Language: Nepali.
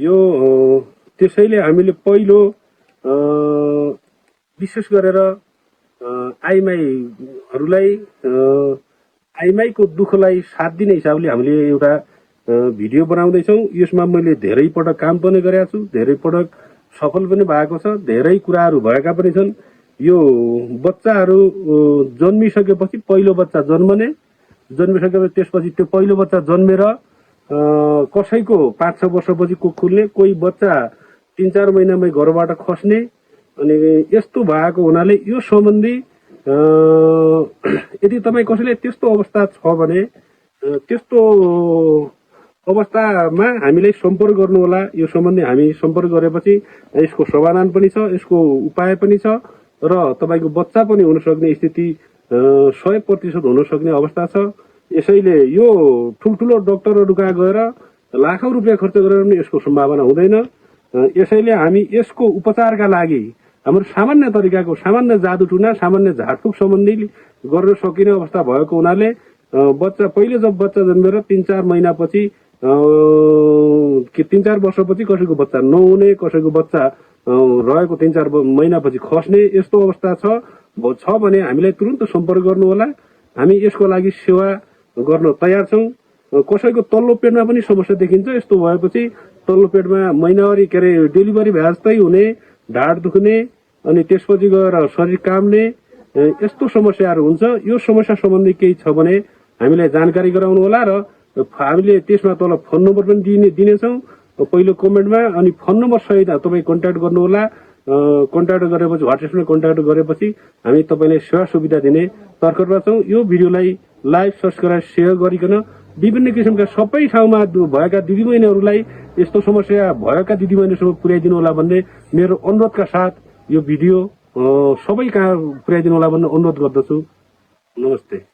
यो त्यसैले हामीले पहिलो विशेष गरेर आइमाईहरूलाई आइमाईको दुःखलाई साथ दिने हिसाबले हामीले एउटा भिडियो बनाउँदैछौँ। यसमा मैले धेरै पटक काम पनि गरेको छु, धेरै पटक सफल पनि भएको छ, धेरै कुराहरू भएका पनि छन्। यो बच्चाहरू जन्मिसकेपछि पहिलो बच्चा जन्मिसकेपछि त्यसपछि त्यो पहिलो बच्चा जन्मेर कसैको 5-6 वर्षपछि कुख खुल्ने, कोही बच्चा 3-4 महिनामै घरबाट खस्ने, अनि यस्तो भएको हुनाले यो सम्बन्धी यदि तपाईँ कसैले त्यस्तो अवस्था छ भने त्यस्तो अवस्थामा हामीलाई सम्पर्क गर्नुहोला। यो सम्बन्धी हामी सम्पर्क गरेपछि यसको समाधान पनि छ, यसको उपाय पनि छ र तपाईँको बच्चा पनि हुन सक्ने स्थिति 100% हुन सक्ने अवस्था छ। यसैले यो ठुल्ठुलो डाक्टरहरू कहाँ गएर लाखौं रुपियाँ खर्च गरेर पनि यसको सम्भावना हुँदैन। यसैले हामी यसको उपचारका लागि हाम्रो सामान्य तरिकाको सामान्य जादु टुना, सामान्य झाडफुक सम्बन्धी गर्न सकिने अवस्था भएको हुनाले बच्चा पहिले जब बच्चा जन्मेर 3-4 महिनापछि 3-4 वर्षपछि कसैको बच्चा नहुने, कसैको बच्चा रहेको 3-4 महिनापछि खस्ने यस्तो अवस्था छ भने हामीलाई तुरुन्त सम्पर्क गर्नुहोला। हामी यसको लागि सेवा गर्न तयार छौँ। कसैको तल्लो पेटमा पनि समस्या देखिन्छ, यस्तो भएपछि तल्लो पेटमा महिनावारी डेलिभरी भए जस्तै हुने, ढाड दुख्ने, अनि त्यसपछि गएर शरीर काम्ने यस्तो समस्याहरू हुन्छ। यो समस्या सम्बन्धी केही छ भने हामीलाई जानकारी गराउनु होला र हामीले त्यसमा तल फोन नम्बर पनि दिनेछौँ पहिलो कमेन्टमा, अनि फोन नम्बर सहित तपाईँ कन्ट्याक्ट गर्नुहोला। कन्ट्याक्ट गरेपछि व्हाट्सएपमा कन्ट्याक्ट गरेपछि हामी तपाईँलाई सेवा सुविधा दिने तर्खरमा छौँ। यो भिडियोलाई लाइक, सब्सक्राइब, सेयर गरिकन विभिन्न किसिमका सबै ठाउँमा भएका दिदीबहिनीहरूलाई यस्तो समस्या भएका दिदीबहिनीसम्म पुर्याइदिनु होला भन्ने मेरो अनुरोधका साथ यो भिडियो सबै कहाँ पुर्याइदिनु होला भन्ने अनुरोध गर्दछु। नमस्ते।